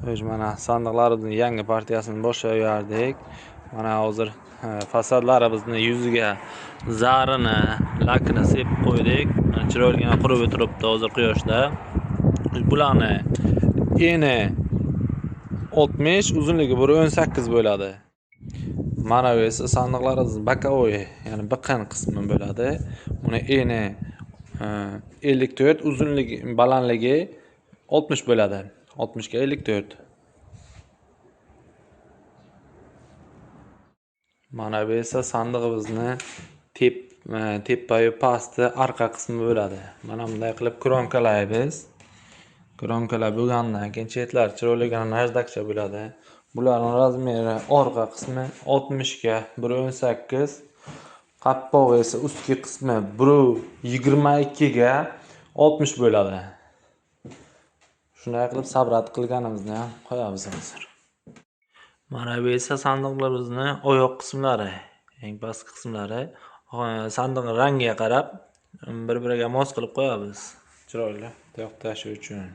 O'z mana sandiqlarimizni yangi partiyasini boshlab yubordik. Mana hozir fasadlarimizni yuziga zarini, lakini sepib qo'ydik. Mana chiroyligina qurib o'tiribdi hozir quyoshda. Bularni eni 60, uzunligi 1.18 bo'ladi. Mana bu esa sandiqlarimiz боковой, ya'ni biqin qismi bo'ladi. Uni eni 54, uzunligi, balandligi 60 bo'ladi. 60 ga 54. Mana bu esa sandig'imizni tepayu pasti arqa qismi bo'ladi. Mana bunday qilib kromkalaymiz. Kromkalab bo'lgandan keyin chetlari chiroyligina najdakcha bo'ladi. Bularning razmeri orqa qismi 60 ga 1.18, qappog'i esa ustki qismi 1.22 ga 60 bo'ladi. Shunday qilib sabrat qilganimizni ham qo'yamiz hozir. Mana bu esa sandiqlarimizni oyoq qismlari, eng pastki qismlari. Sandiqning rangiga qarab bir-biriga mos qilib qo'yamiz. Chiroyli tashi uchun.